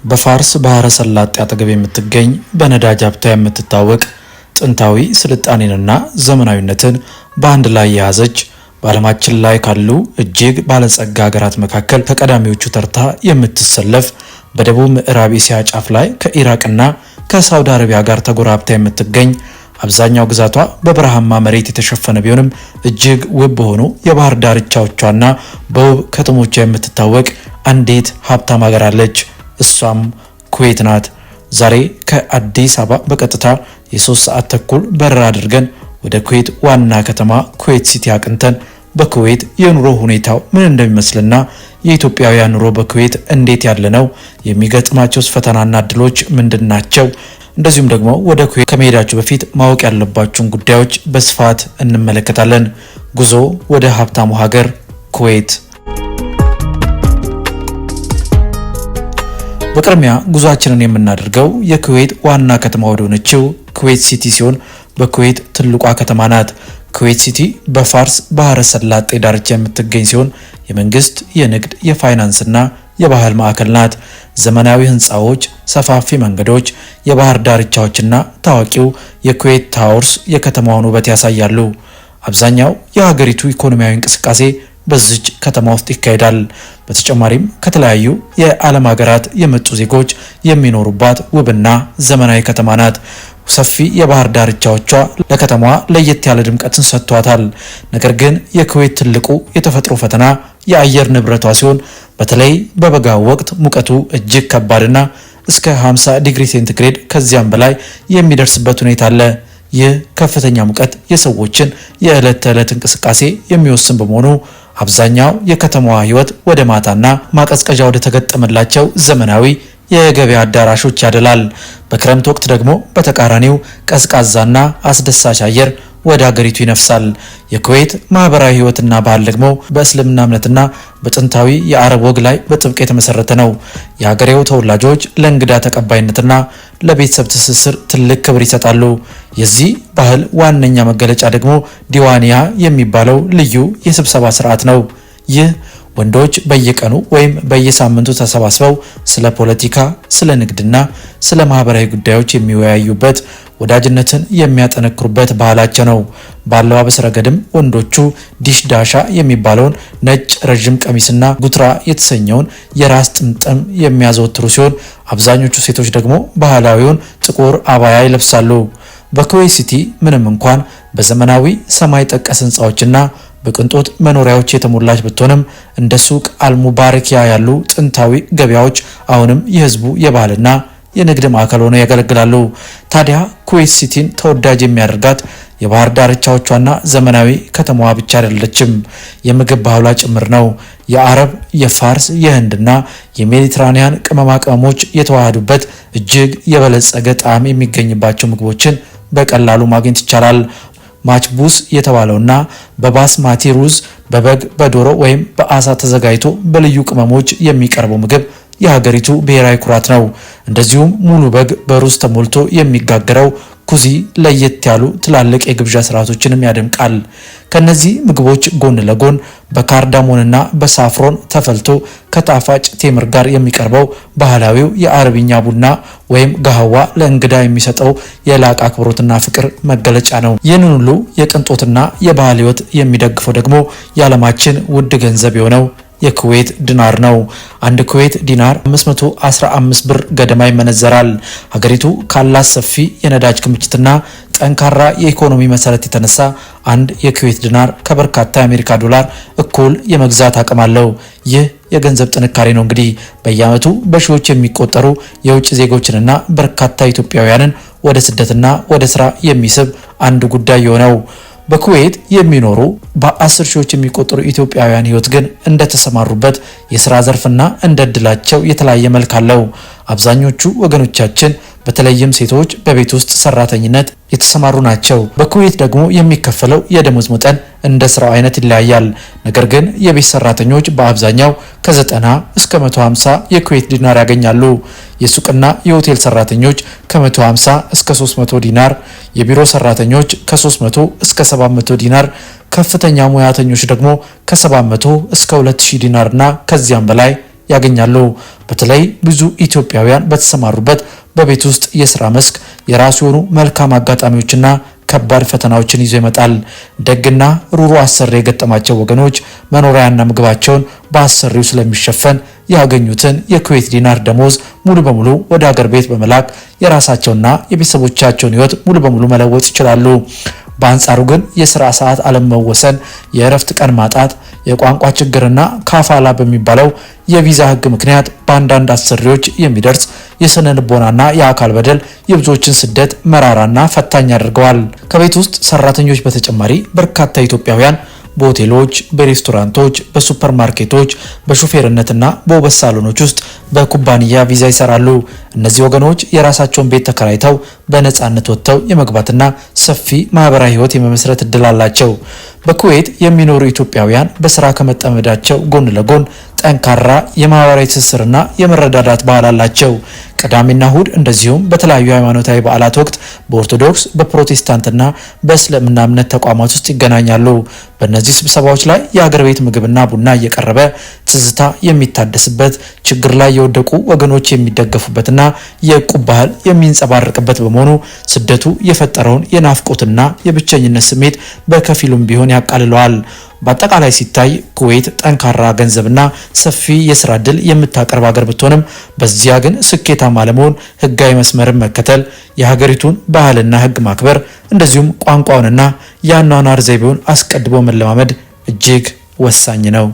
በፋርስ ባህረ ሰላጤ አጠገብ የምትገኝ በነዳጅ ሀብቷ የምትታወቅ ጥንታዊ ስልጣኔንና ዘመናዊነትን በአንድ ላይ የያዘች በዓለማችን ላይ ካሉ እጅግ ባለጸጋ ሀገራት መካከል ከቀዳሚዎቹ ተርታ የምትሰለፍ በደቡብ ምዕራብ እስያ ጫፍ ላይ ከኢራቅና ከሳውዲ አረቢያ ጋር ተጎራብታ የምትገኝ አብዛኛው ግዛቷ በበረሃማ መሬት የተሸፈነ ቢሆንም እጅግ ውብ በሆኑ የባህር ዳርቻዎቿና በውብ ከተሞቿ የምትታወቅ አንዲት ሀብታም ሀገር አለች። እሷም ኩዌት ናት። ዛሬ ከአዲስ አበባ በቀጥታ የ3 ሰዓት ተኩል በረራ አድርገን ወደ ኩዌት ዋና ከተማ ኩዌት ሲቲ አቅንተን በኩዌት የኑሮ ሁኔታው ምን እንደሚመስልና የኢትዮጵያውያን ኑሮ በኩዌት እንዴት ያለ ነው፣ የሚገጥማቸውስ ፈተናና እድሎች ምንድን ናቸው፣ እንደዚሁም ደግሞ ወደ ኩዌት ከመሄዳችሁ በፊት ማወቅ ያለባችሁን ጉዳዮች በስፋት እንመለከታለን። ጉዞ ወደ ሀብታሙ ሀገር ኩዌት። በቅድሚያ ጉዟችንን የምናደርገው የኩዌት ዋና ከተማ ወደሆነችው ኩዌት ሲቲ ሲሆን በኩዌት ትልቋ ከተማ ናት። ኩዌት ሲቲ በፋርስ ባህረ ሰላጤ ዳርቻ የምትገኝ ሲሆን የመንግስት፣ የንግድ፣ የፋይናንስና የባህል ማዕከል ናት። ዘመናዊ ህንፃዎች፣ ሰፋፊ መንገዶች፣ የባህር ዳርቻዎችና ታዋቂው የኩዌት ታወርስ የከተማዋን ውበት ያሳያሉ። አብዛኛው የሀገሪቱ ኢኮኖሚያዊ እንቅስቃሴ በዚች ከተማ ውስጥ ይካሄዳል። በተጨማሪም ከተለያዩ የዓለም ሀገራት የመጡ ዜጎች የሚኖሩባት ውብና ዘመናዊ ከተማ ናት። ሰፊ የባህር ዳርቻዎቿ ለከተማዋ ለየት ያለ ድምቀትን ሰጥቷታል። ነገር ግን የኩዌት ትልቁ የተፈጥሮ ፈተና የአየር ንብረቷ ሲሆን በተለይ በበጋው ወቅት ሙቀቱ እጅግ ከባድና እስከ 50 ዲግሪ ሴንቲግሬድ ከዚያም በላይ የሚደርስበት ሁኔታ አለ። ይህ ከፍተኛ ሙቀት የሰዎችን የዕለት ተዕለት እንቅስቃሴ የሚወስን በመሆኑ አብዛኛው የከተማዋ ሕይወት ወደ ማታና ማቀዝቀዣ ወደ ተገጠመላቸው ዘመናዊ የገበያ አዳራሾች ያደላል። በክረምት ወቅት ደግሞ በተቃራኒው ቀዝቃዛና አስደሳች አየር ወደ አገሪቱ ይነፍሳል። የኩዌት ማህበራዊ ሕይወትና ባህል ደግሞ በእስልምና እምነትና በጥንታዊ የአረብ ወግ ላይ በጥብቅ የተመሰረተ ነው። የሀገሬው ተወላጆች ለእንግዳ ተቀባይነትና ለቤተሰብ ትስስር ትልቅ ክብር ይሰጣሉ። የዚህ ባህል ዋነኛ መገለጫ ደግሞ ዲዋኒያ የሚባለው ልዩ የስብሰባ ስርዓት ነው። ይህ ወንዶች በየቀኑ ወይም በየሳምንቱ ተሰባስበው ስለ ፖለቲካ፣ ስለ ንግድና ስለ ማህበራዊ ጉዳዮች የሚወያዩበት፣ ወዳጅነትን የሚያጠነክሩበት ባህላቸው ነው። በአለባበስ ረገድም ወንዶቹ ዲሽዳሻ የሚባለውን ነጭ ረዥም ቀሚስና ጉትራ የተሰኘውን የራስ ጥምጥም የሚያዘወትሩ ሲሆን አብዛኞቹ ሴቶች ደግሞ ባህላዊውን ጥቁር አባያ ይለብሳሉ። በኩዌት ሲቲ ምንም እንኳን በዘመናዊ ሰማይ ጠቀስ ህንፃዎችና በቅንጦት መኖሪያዎች የተሞላች ብትሆንም እንደ ሱቅ አልሙባረኪያ ያሉ ጥንታዊ ገበያዎች አሁንም የህዝቡ የባህልና የንግድ ማዕከል ሆነው ያገለግላሉ። ታዲያ ኩዌት ሲቲን ተወዳጅ የሚያደርጋት የባህር ዳርቻዎቿና ዘመናዊ ከተማዋ ብቻ አይደለችም፣ የምግብ ባህሏ ጭምር ነው። የአረብ፣ የፋርስ፣ የህንድና የሜዲትራኒያን ቅመማ ቅመሞች የተዋሃዱበት እጅግ የበለጸገ ጣዕም የሚገኝባቸው ምግቦችን በቀላሉ ማግኘት ይቻላል። ማችቡስ የተባለውና በባስማቲ ሩዝ፣ በበግ፣ በዶሮ ወይም በአሳ ተዘጋጅቶ በልዩ ቅመሞች የሚቀርበው ምግብ የሀገሪቱ ብሔራዊ ኩራት ነው። እንደዚሁም ሙሉ በግ በሩዝ ተሞልቶ የሚጋገረው ኩዚ ለየት ያሉ ትላልቅ የግብዣ ስርዓቶችንም ያደምቃል። ከነዚህ ምግቦች ጎን ለጎን በካርዳሞንና በሳፍሮን ተፈልቶ ከጣፋጭ ቴምር ጋር የሚቀርበው ባህላዊው የአረብኛ ቡና ወይም ጋህዋ ለእንግዳ የሚሰጠው የላቀ አክብሮትና ፍቅር መገለጫ ነው። ይህንን ሁሉ የቅንጦትና የባህል ሕይወት የሚደግፈው ደግሞ የዓለማችን ውድ ገንዘብ የሆነው የኩዌት ዲናር ነው። አንድ ኩዌት ዲናር 515 ብር ገደማ ይመነዘራል። ሀገሪቱ ካላት ሰፊ የነዳጅ ክምችትና ጠንካራ የኢኮኖሚ መሰረት የተነሳ አንድ የኩዌት ዲናር ከበርካታ የአሜሪካ ዶላር እኩል የመግዛት አቅም አለው። ይህ የገንዘብ ጥንካሬ ነው እንግዲህ በየዓመቱ በሺዎች የሚቆጠሩ የውጭ ዜጎችንና በርካታ ኢትዮጵያውያንን ወደ ስደትና ወደ ስራ የሚስብ አንድ ጉዳይ የሆነው። በኩዌት የሚኖሩ በአስር ሺዎች የሚቆጠሩ ኢትዮጵያውያን ሕይወት ግን እንደተሰማሩበት የስራ ዘርፍና እንደ እድላቸው የተለያየ መልክ አለው። አብዛኞቹ ወገኖቻችን በተለይም ሴቶች በቤት ውስጥ ሰራተኝነት የተሰማሩ ናቸው። በኩዌት ደግሞ የሚከፈለው የደሞዝ መጠን እንደ ስራው አይነት ይለያያል። ነገር ግን የቤት ሰራተኞች በአብዛኛው ከ90 እስከ 150 የኩዌት ዲናር ያገኛሉ። የሱቅና የሆቴል ሰራተኞች ከ150 እስከ 300 ዲናር፣ የቢሮ ሰራተኞች ከ300 እስከ 700 ዲናር፣ ከፍተኛ ሙያተኞች ደግሞ ከ700 እስከ 2000 ዲናርና ከዚያም በላይ ያገኛሉ። በተለይ ብዙ ኢትዮጵያውያን በተሰማሩበት በቤት ውስጥ የስራ መስክ የራሱ የሆኑ መልካም አጋጣሚዎችና ከባድ ፈተናዎችን ይዞ ይመጣል። ደግና ሩሩ አሰሪ የገጠማቸው ወገኖች መኖሪያና ምግባቸውን በአሰሪው ስለሚሸፈን ያገኙትን የኩዌት ዲናር ደሞዝ ሙሉ በሙሉ ወደ አገር ቤት በመላክ የራሳቸውና የቤተሰቦቻቸውን ሕይወት ሙሉ በሙሉ መለወጥ ይችላሉ። በአንጻሩ ግን የስራ ሰዓት አለመወሰን፣ የእረፍት ቀን ማጣት፣ የቋንቋ ችግርና ካፋላ በሚባለው የቪዛ ሕግ ምክንያት በአንዳንድ አሰሪዎች የሚደርስ የስነ ልቦናና የአካል በደል የብዙዎችን ስደት መራራና ፈታኝ አድርገዋል። ከቤት ውስጥ ሰራተኞች በተጨማሪ በርካታ ኢትዮጵያውያን በሆቴሎች፣ በሬስቶራንቶች፣ በሱፐርማርኬቶች፣ በሹፌርነትና በውበት ሳሎኖች ውስጥ በኩባንያ ቪዛ ይሰራሉ። እነዚህ ወገኖች የራሳቸውን ቤት ተከራይተው በነፃነት ወጥተው የመግባትና ሰፊ ማህበራዊ ህይወት የመመስረት እድል አላቸው። በኩዌት የሚኖሩ ኢትዮጵያውያን በስራ ከመጠመዳቸው ጎን ለጎን ጠንካራ የማህበራዊ ትስስርና የመረዳዳት ባህል አላቸው። ቅዳሜና እሁድ እንደዚሁም በተለያዩ ሃይማኖታዊ በዓላት ወቅት በኦርቶዶክስ፣ በፕሮቴስታንትና በእስልምና እምነት ተቋማት ውስጥ ይገናኛሉ። በእነዚህ ስብሰባዎች ላይ የአገር ቤት ምግብና ቡና እየቀረበ ትዝታ የሚታደስበት፣ ችግር ላይ የወደቁ ወገኖች የሚደገፉበትና የዕቁብ ባህል የሚንጸባረቅበት በመሆኑ ስደቱ የፈጠረውን የናፍቆትና የብቸኝነት ስሜት በከፊሉም ቢሆን ያቃልለዋል። በአጠቃላይ ሲታይ ኩዌት ጠንካራ ገንዘብና ሰፊ የስራ ዕድል የምታቀርብ ሀገር ብትሆንም በዚያ ግን ስኬታማ ለመሆን ህጋዊ መስመርን መከተል፣ የሀገሪቱን ባህልና ህግ ማክበር፣ እንደዚሁም ቋንቋውንና የአኗኗር ዘይቤውን አስቀድሞ መለማመድ እጅግ ወሳኝ ነው።